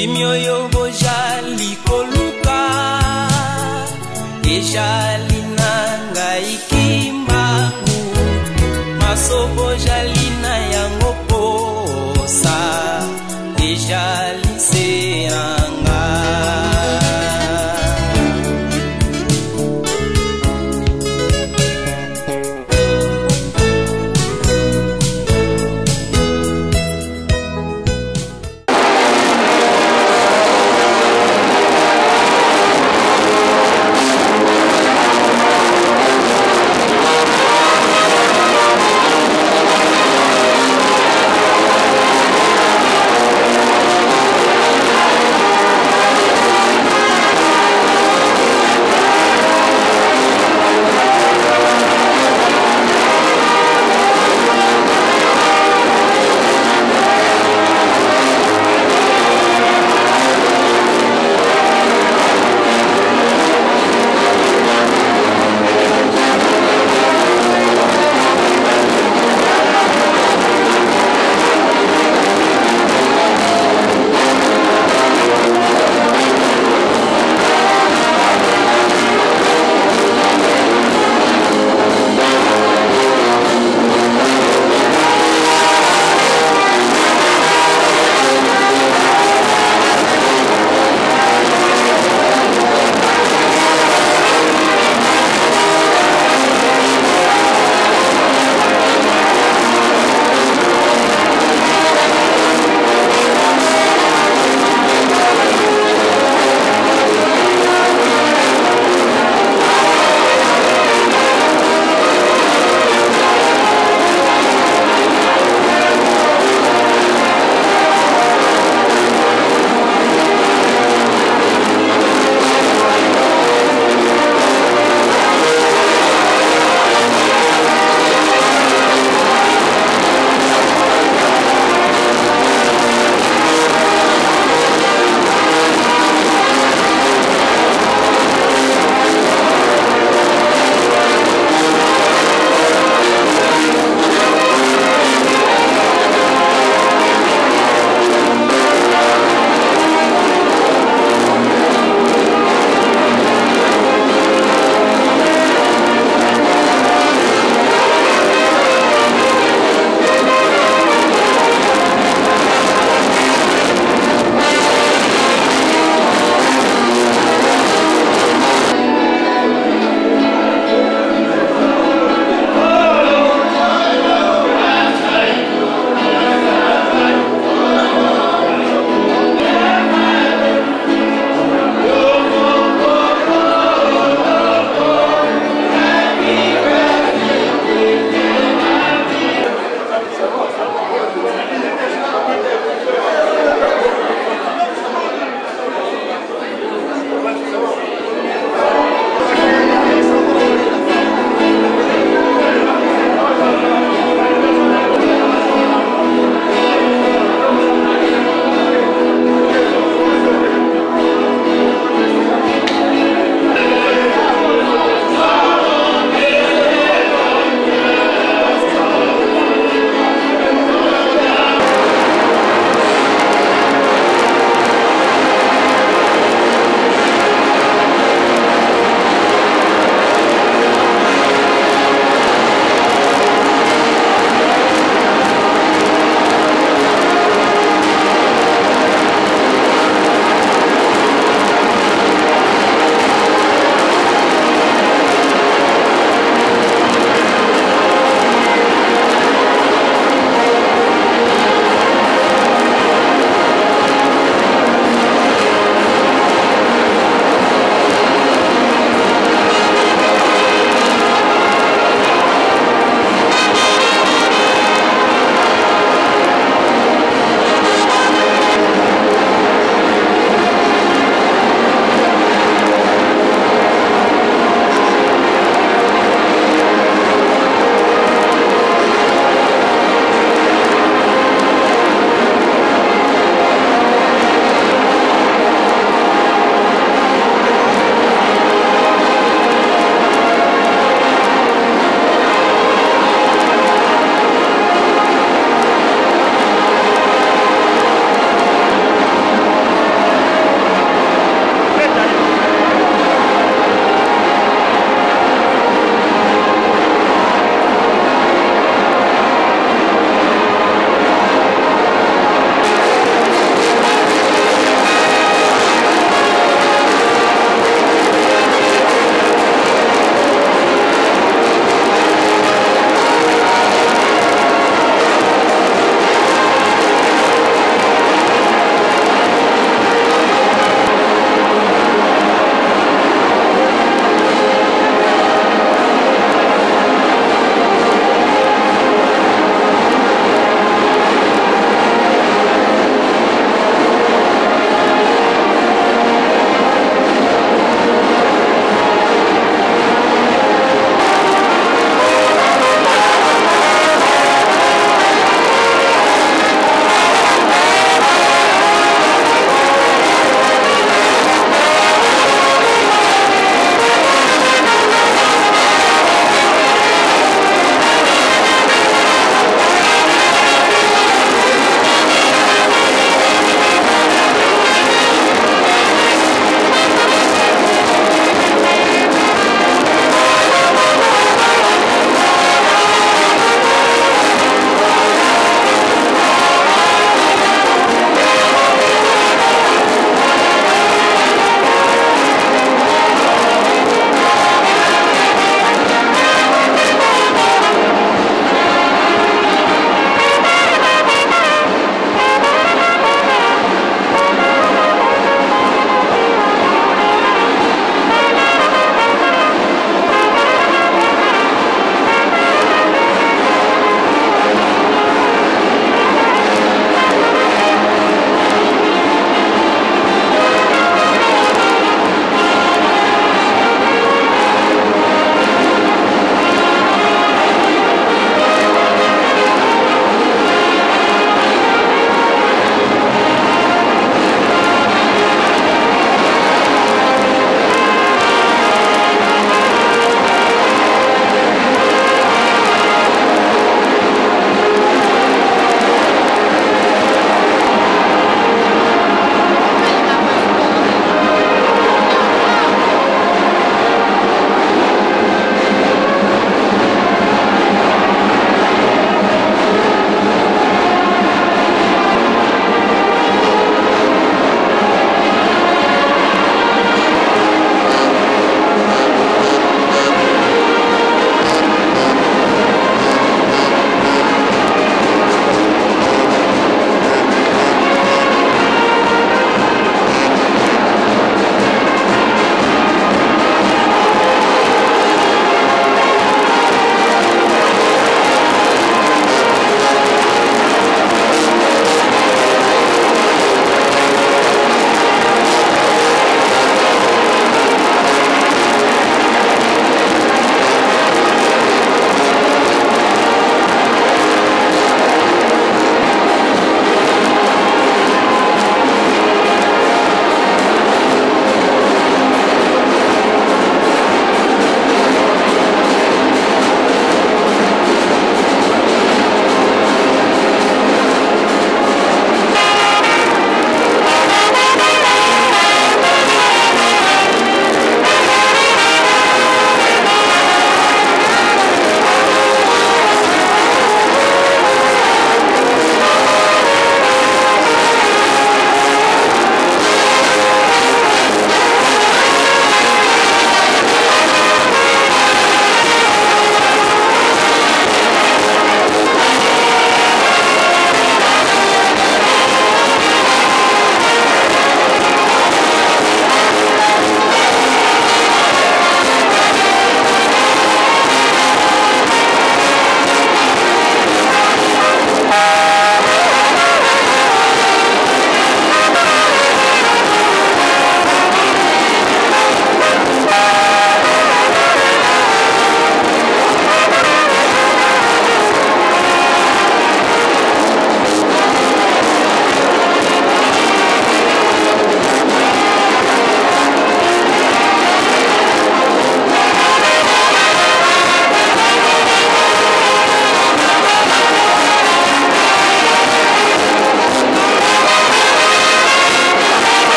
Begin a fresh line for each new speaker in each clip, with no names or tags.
Kimia oyo bojali koluka ejali na ngai kimbangu, maso bojali na yango posa ejali se na nga.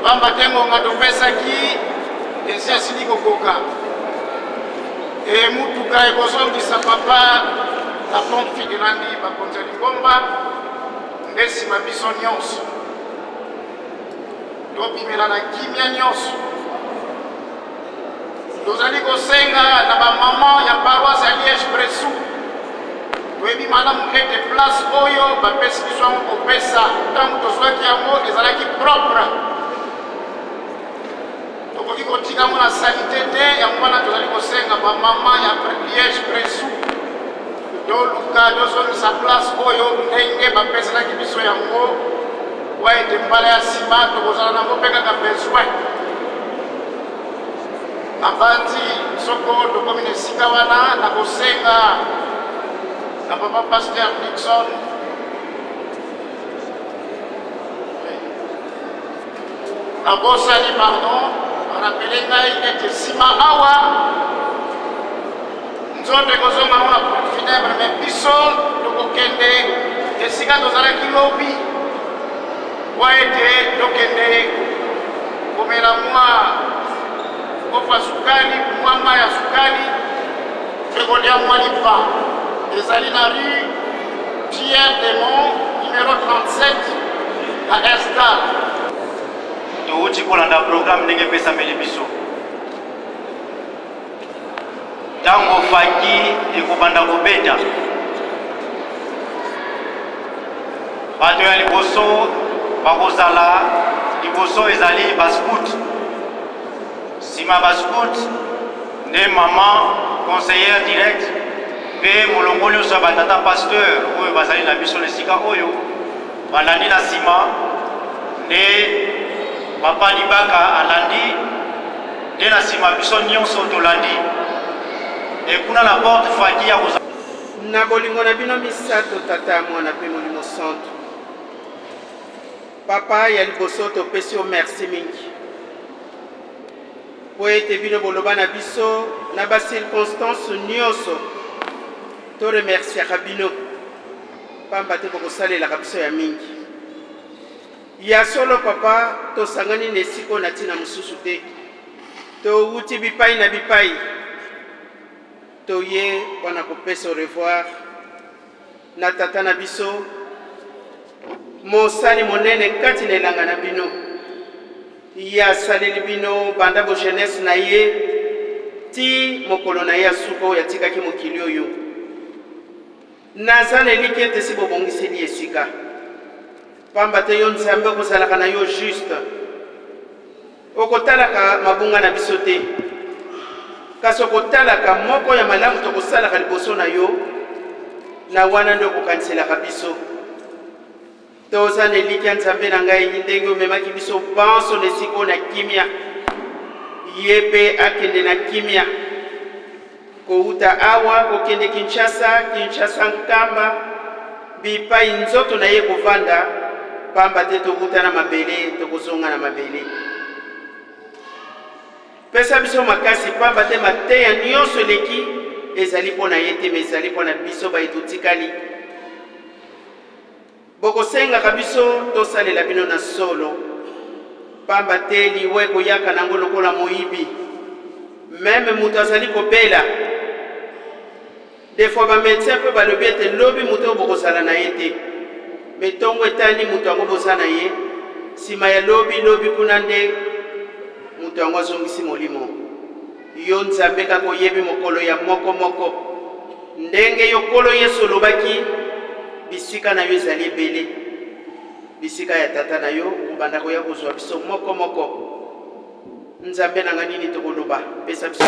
Pamba te ngonga topesaki esi asili kokoka. E mutuka ekozongisa papa na pompe fidelandi bakonzi ya lingomba nde nsima biso nyonso tobimela na kimia nyonso. Tozali kosenga na bamama ya paroisse ya Liège Bresou, toyebi malamu ete place oyo bapesi biso yango kopesa ntango tozwaki yango ezalaki propre, tokoki kotika yango na salite te. Yango wana tozali kosenga bamama ya Liège Bresou toluka tozongisa place oyo ndenge bapeselaki biso yango, po ete mbala ya nsima tokozala nango mpe kaka besoin. Nabanzi soko tokomi na esika wana, nakosenga na papa pasteur Dixon nabosani, pardon, arapele ngai ete nsima awa nzoto ekozonga ngo na pompe funèbre, me biso tokokende esika tozalaki lobi po ete tokende komela mwa kofa sukali, mwa mai ya sukali mpe kolia mwa lipa. Ezali na rue Pierre Demont numero 37 na Esdal.
Towuti kolanda programme ndenge epesameli biso. Ntango faki ekobanda kobeta, bato ya liboso bakozala liboso ezali bascout. Nsima bascout nde mama conseillère direct mpe molongo nyonso ya batata pasteur oyo bazali na biso na esika oyo balandi. Na nsima nde papa Libaka alandi, nde na nsima biso nyonso tolandi ekuna na porte faki ya koza.
Na bolingo na bino misato, Tata, Mwana mpe Molimo Santu. Papa, ya liboso topesi yo merci mingi mpo ete bino boloba na biso na bacirconstance nyonso. Toremerciaka bino pamba te bokosalelaka biso ya mingi. Ya solo papa, tosangani na esika oyo na ntina mosusu te. Towuti bipai na bipai, toye mpo na kopesa au revoir na tata na biso, mosali monene kati na elanga na bino. Ye asaleli bino banda bojeunesse na ye ti mokolo na ye ya suka oyo atikaki mokili oyo. Naza na elikya ete esi bobongiseli esika, pamba te yo Nzambe okozalaka na yo juste, okotalaka mabunga na biso te, kasi okotalaka moko ya malamu tokosalaka liboso na yo, na wana nde okokaniselaka biso. Toza na elikya, Nzambe na ngai, ndenge omemaki biso banso na esika oyo na kimia, ye mpe akende na kimia kowuta awa kokende Kinshasa, Kinshasa Nkamba, bipai nzoto na ye kovanda, pamba te towuta na mabele, tokozonga na mabele. Pesa biso makasi, pamba te mateya nyonso eleki ezali mpo na ye te, me ezali mpo na biso baye totikali. Bokosengaka biso tosalela bino na solo, pamba te liwa ekoyaka nango lokola moyibi. Meme moto azali kobela, des fois ba medecin mpe balobi ete lobi moto oyo bokozala na ye te, me ntongo etani moto yango boza na ye, nsima ya lobi lobi kuna nde moto yango azongisi molimo. Yo Nzambe kaka oyebi mokolo ya moko moko. Ndenge yo Nkolo Yesu olobaki, bisika na yo ezali ebele, bisika ya Tata na yo, okobanda koya kozwa biso moko moko. Nzambe na nga, nini tokoloba? Pesa biso.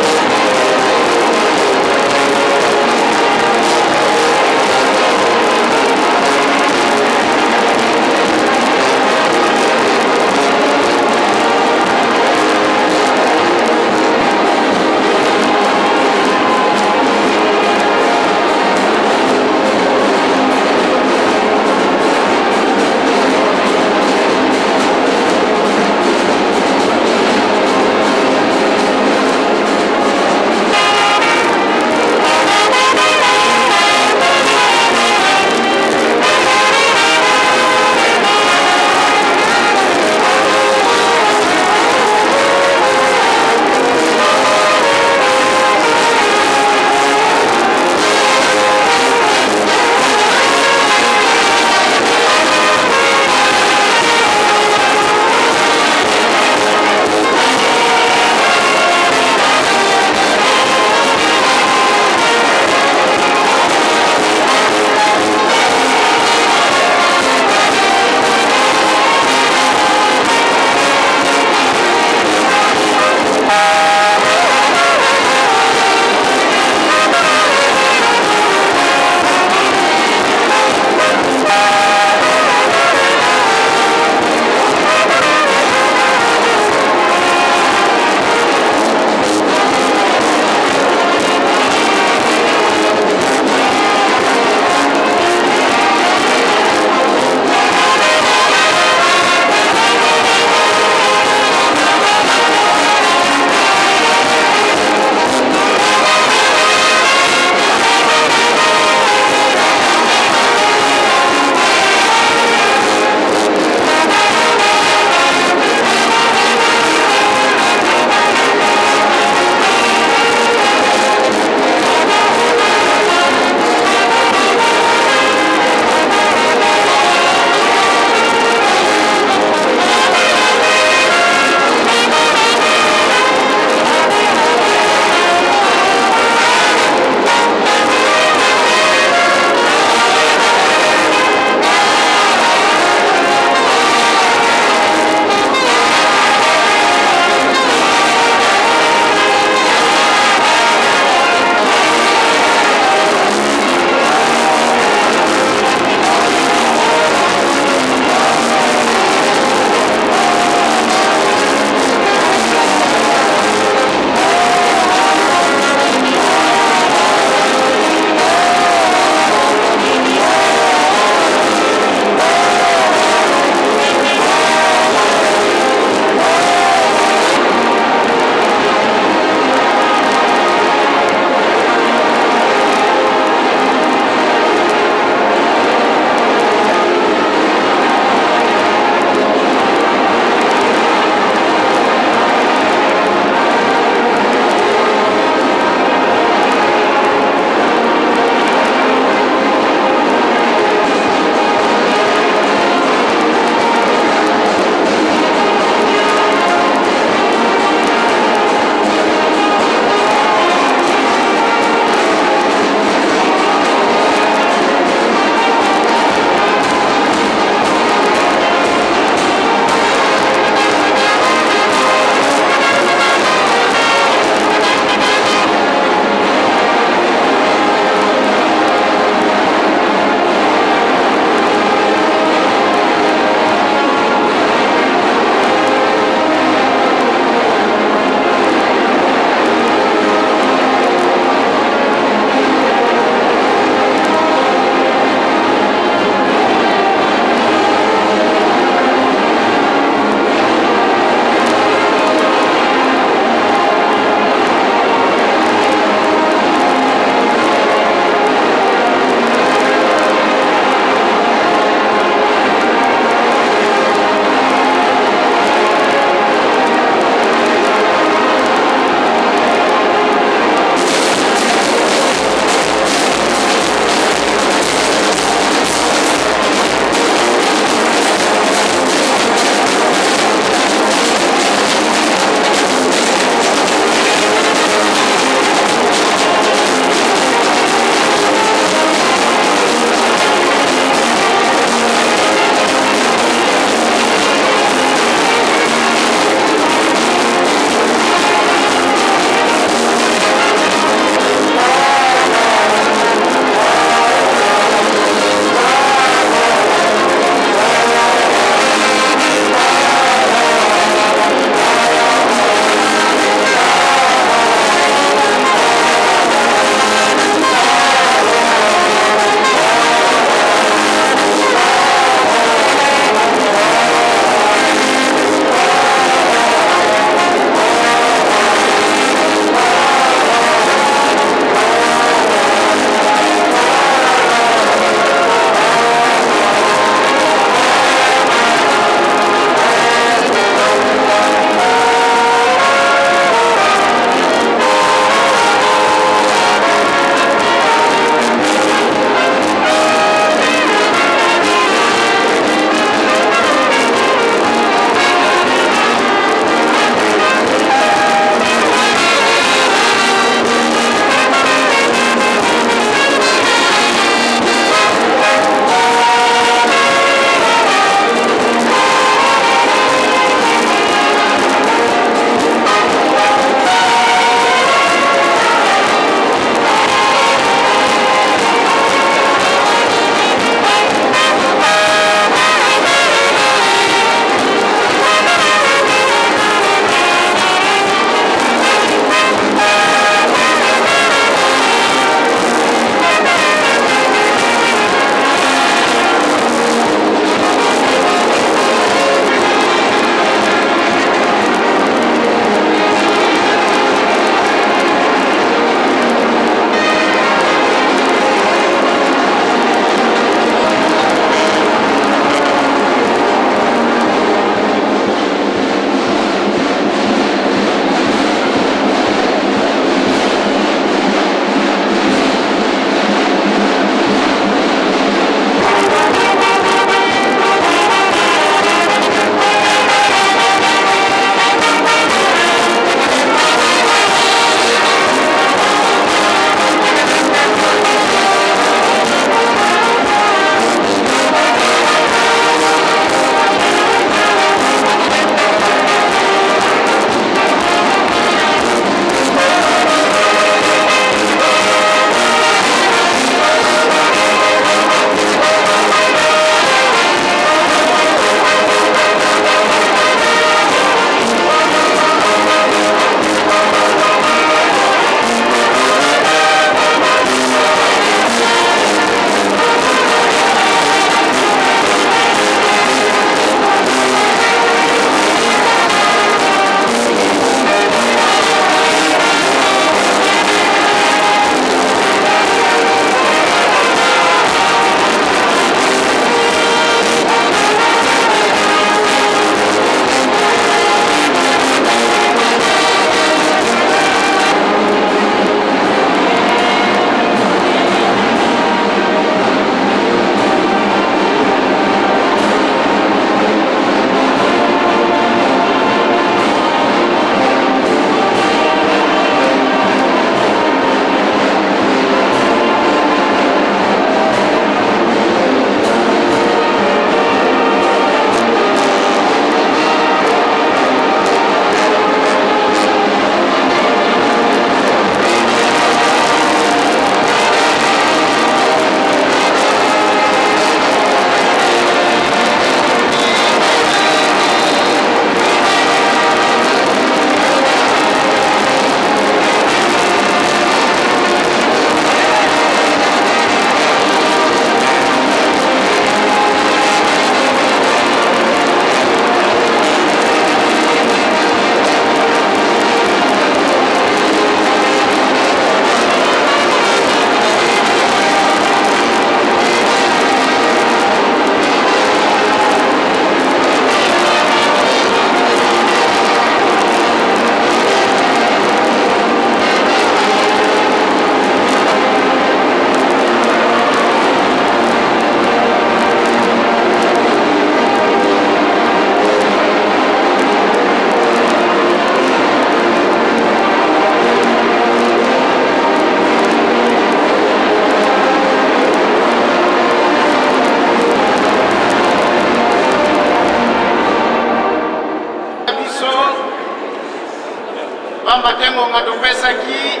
Pamba te ngonga topesaki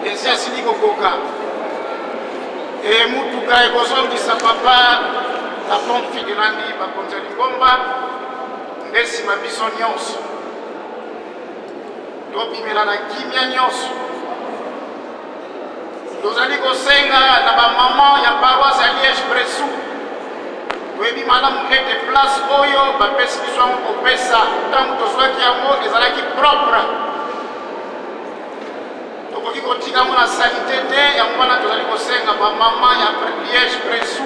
esi esili kokoka. E motuka ekozongisa papa na pompe fidelandi bakonzi ya lingomba nde nsima biso nyonso tobimela na kimia nyonso. Tozali kosenga na bamama ya paroisse ya Liège Bresou, toyebi malamu ete place oyo bapesi biso yango kopesa ntango tozwaki yango ezalaki propre, tokoki kotika yango na salite te. Yango wana tozali kosenga bamama ya Liège Bresou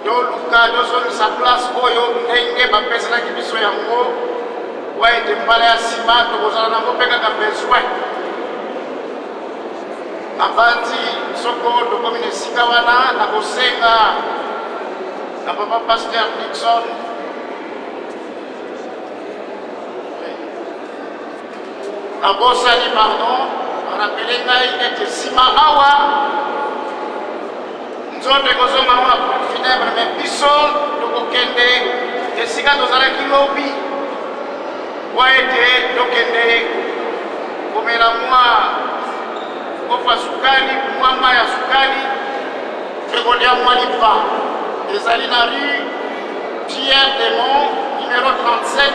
toluka tozongisa place oyo ndenge bapeselaki biso yango, po ete mbala ya nsima tokozala nango mpe kaka besoin. Nabanzi soko tokomi na esika wana, nakosenga na papa pasteur Nixon nabosani, pardon, arapele ngai ete nsima awa nzoto ekozonga ngo na pompe funèbre, me biso tokokende esika tozalaki lobi po ete tokende komela mwa kopo ya sukali, mwa mai ya sukali mpe kolia mwa lipa. Ezali na rue Pierre Demont numero 37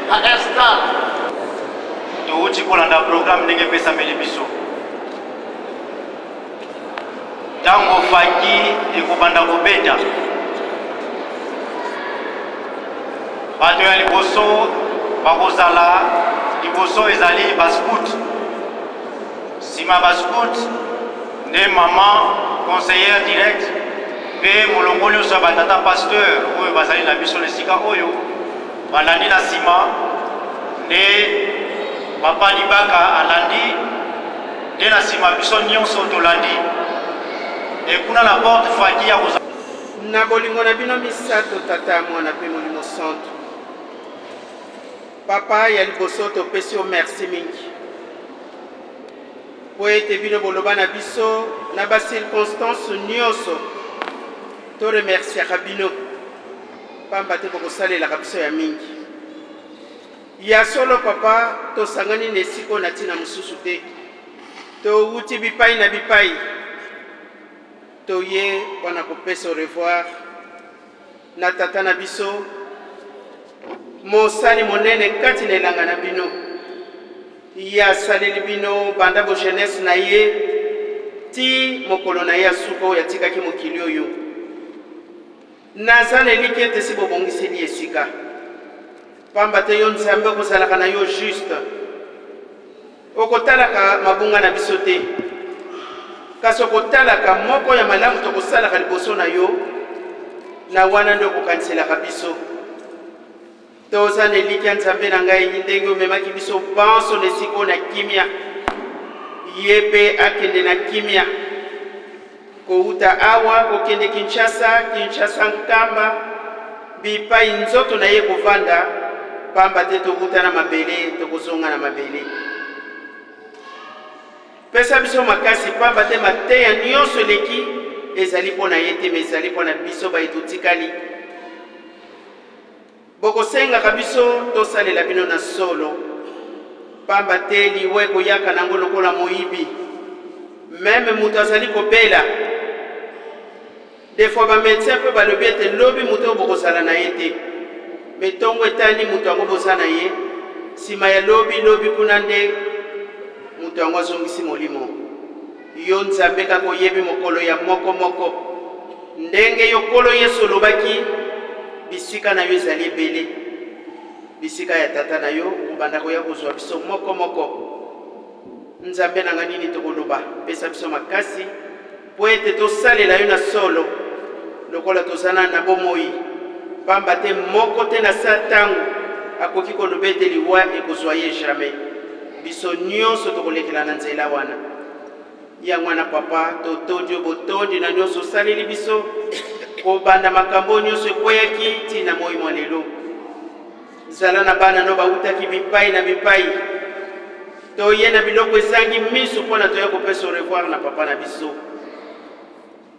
na Esdal.
Towuti kolanda programme ndenge epesameli biso. Ntango faki ekobanda kobeta, bato ya liboso bakozala liboso ezali bascout. Nsima bascout nde mama conseillère direct mpe molongo nyonso ya batata pasteur oyo bazali na biso na esika oyo balandi. Na nsima nde papa Libaka alandi, nde na nsima biso nyonso tolandi ekuna na porte faki ya kozala.
Na bolingo na bino misato, Tata, Mwana mpe Molimo Santu, Papa ya liboso, topesi yo merci mingi mpo ete bino boloba na biso na bacirconstance nyonso. Toremerciaka bino pamba te bokosalelaka biso ya mingi. Ya solo papa, tosangani na esika oyo na ntina mosusu te. Towuti bipai na bipai, toye mpo na kopesa au revoir na tata na biso, mosali monene kati na elanga na bino. Ye asaleli bino banda bo jeunesse na ye ti mokolo na ye ya suka oyo atikaki mokili oyo. Naza na elikya ete esi bobongiseli esika, pamba te yo Nzambe okozalaka na yo juste, okotalaka mabunga na biso te, kasi okotalaka moko ya malamu tokosalaka liboso na yo, na wana nde okokaniselaka biso. Toza na elikya, Nzambe na ngai, ndenge omemaki biso banso na esika oyo na kimia, ye mpe akende na kimia kowuta awa kokende Kinshasa, Kinshasa Nkamba, bipai nzoto na ye kovanda, pamba te towuta na mabele, tokozonga na mabele. Pesa biso makasi, pamba te mateya nyonso eleki ezali mpo na ye te, me ezali mpo na biso baye totikali. Bokosengaka biso tosalela bino na solo, pamba te liwa ekoyaka nango lokola moyibi. Meme moto azali kobela, des fois ba medecin mpe balobi ete lobi moto oyo bokozala na ye te, me ntongo etani moto yango boza na ye, nsima ya lobi lobi kuna nde moto yango azongisi molimo. Yo Nzambe kaka oyebi mokolo ya moko moko. Ndenge yo Nkolo Yesu olobaki, bisika na yo ezali ebele, bisika ya Tata na yo, okobanda koya kozwa biso moko moko. Nzambe na nga, nini tokoloba? Pesa biso makasi mpo ete tosalela yo na solo lokola toza na bomoi, pamba te moko te na sa ntango akoki koloba ete liwa ekozwa ye jamais. Biso nyonso tokolekela na nzela wana. Yango wana papa, totondi yo botondi na nyonso osaleli biso kobanda makambo nyonso ekweyaki ti na moi mwa lelo. Zala na bana no bawutaki bipai na bipai, toye na biloko ezangi miso mpo na toya kopesa au revoir na papa na biso.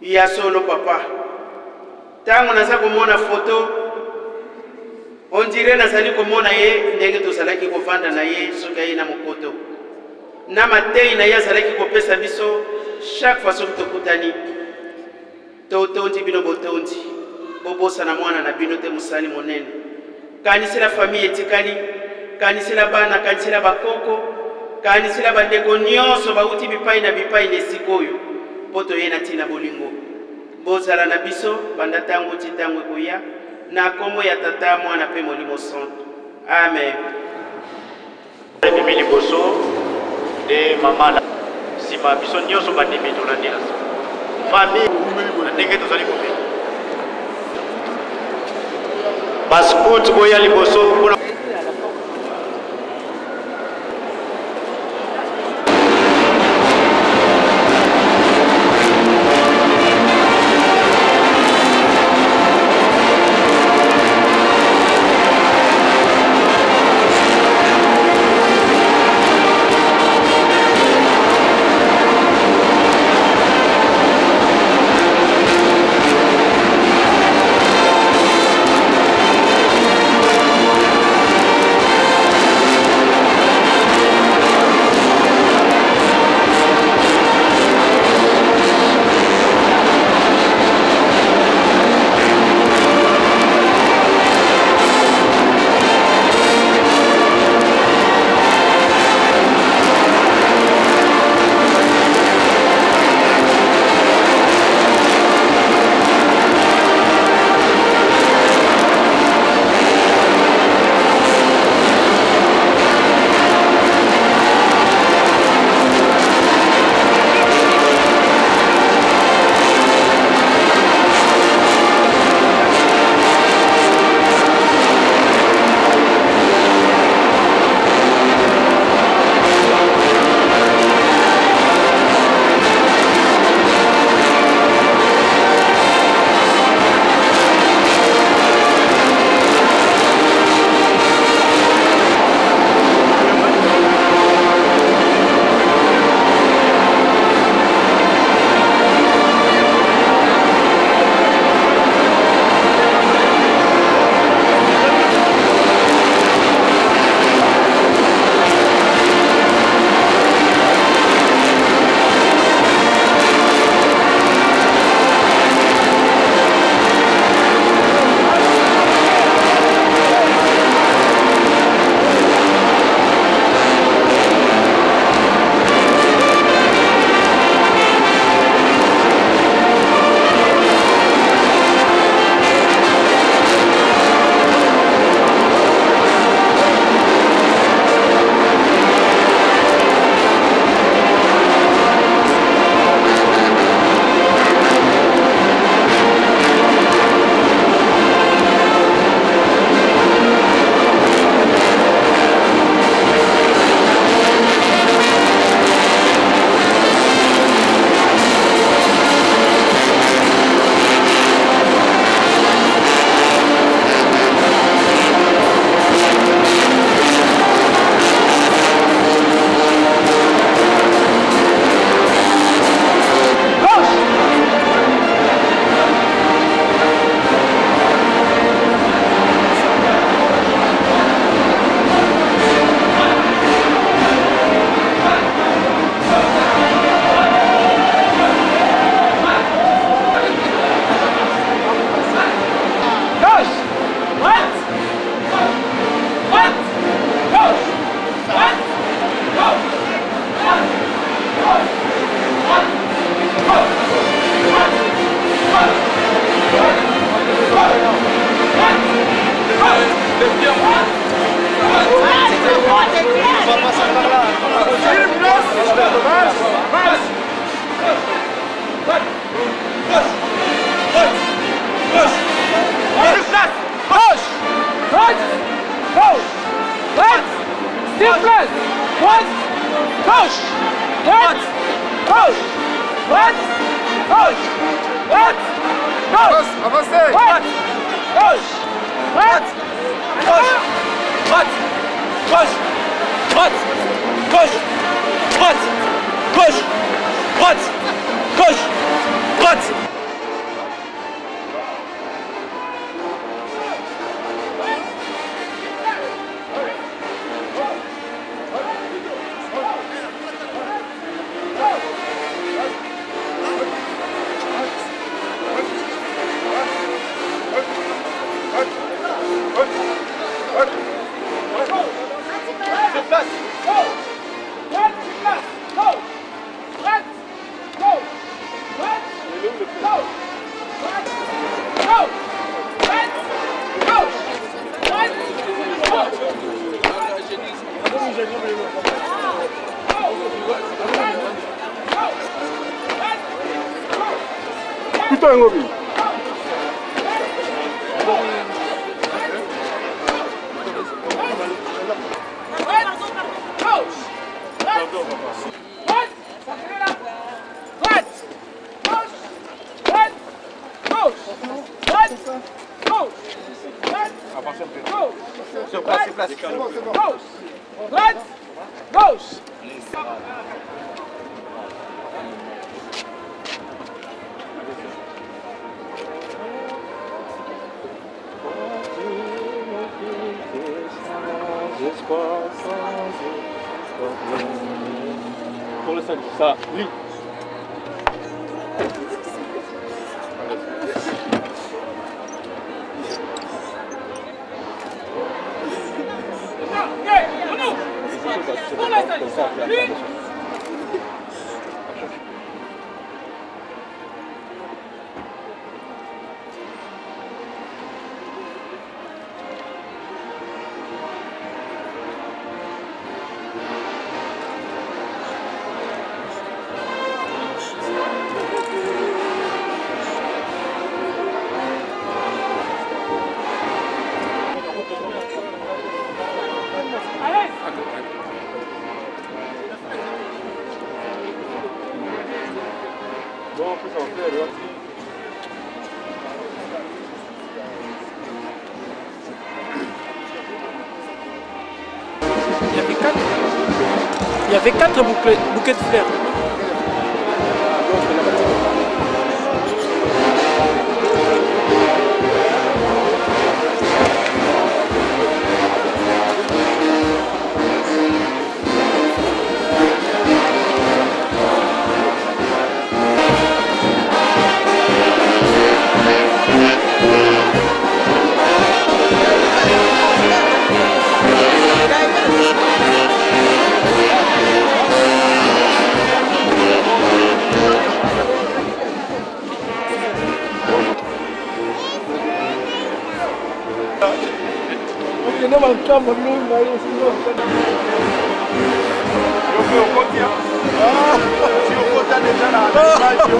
Ya solo papa, ntango naza komona foto On dirait nazali komona ye ndenge tozalaki kovanda na ye soki aye na mokoto. Na mateyi na ye azalaki kopesa biso chaque fois soki tokutani. Totondi bino botondi. Bobosana mwana na bino te mosali monene. Kanisela famille etikali, kanisela bana, kanisela bakoko, kanisela bandeko nyonso bauti bipai na bipai na esika oyo mpo toye na ntina bolingo. Bozala na biso banda ntango ti ntango ekoya na nkombo ya Tata, Mwana mpe Molimo Santu. Amen.
Ebimi liboso nde mama na nsima biso nyonso bandimi tolandi na nsima famille na ndenge tozali kobima bascout boya liboso mpona
Sur place.
Go. Droite, sur place. Go. Droite. Go. Droite. Go. Droite. Go. Droite. Go. Droite. Go.
Putain, Ngobi.
Gauche. Droite. Droite. Droite. Gauche. Droite. Gauche. Droite. Gauche. Droite. Gauche.
Sur place, sur place.
Gauche. Droite. Gauche.
Pour le salut, ça, lui.
Pour le salut. Lui.
Bon, en plus, en fait, alors.
Il y avait quatre, il y avait quatre bouquets, bouquets de fleurs.
Okende makambo luna yo
Yo mpe okoti, si okota deja na image yo.